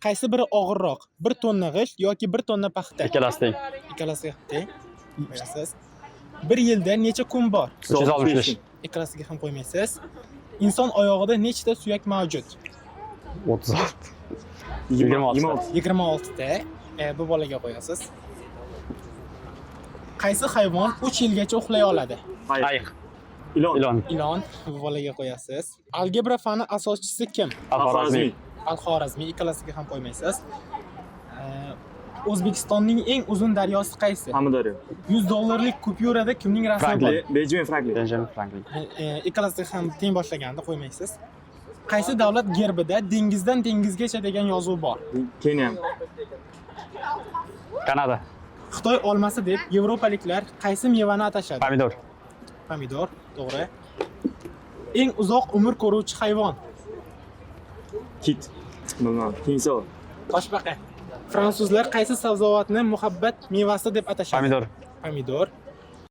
Qaysi biri og'irroq? 1 tonna g'isht yoki 1 tonna paxta? Ikkalasi teng. Ikkalasiga teng. Qo'yasiz. Bir yilda necha kun bor? 365. Ikkalasiga ham qo'ymaysiz. Inson oyog'ida nechta suyak mavjud? 36. 26. 26. 26 ta. Bu bolaga qo'yasiz. Qaysi hayvon 3 yilgacha uxlay oladi? Ayiq. Ilon. Ilon. Ilon. Bu bolaga qo'yasiz. Algebra fani asoschisi kim? Al-Xorazmiy. Al-Xorazmiy. Ikkalasiga ham qo'ymaysiz. O'zbekistonning eng uzun daryosi qaysi? Amudaryo. 100 dollarlik kupyurada kimning rasmi bor? Franklin. Benjamin Franklin. Benjamin Franklin. Ikkalasiga ham teng boshlaganda qo'ymaysiz. Qaysi davlat gerbida dengizdan dengizgacha degan yozuv bor? Keniya. Kanada. Xitoy olmasi deb yevropaliklar qaysi mevani atashadi? Pomidor. Pomidor, to'g'ri. Eng uzoq umr ko'ruvchi hayvon? Kit. Bilmadim. Timsoh. Toshbaqa. Fransuzlar qaysi sabzavotni muhabbat mevasi deb atashadi? Pomidor. Pomidor.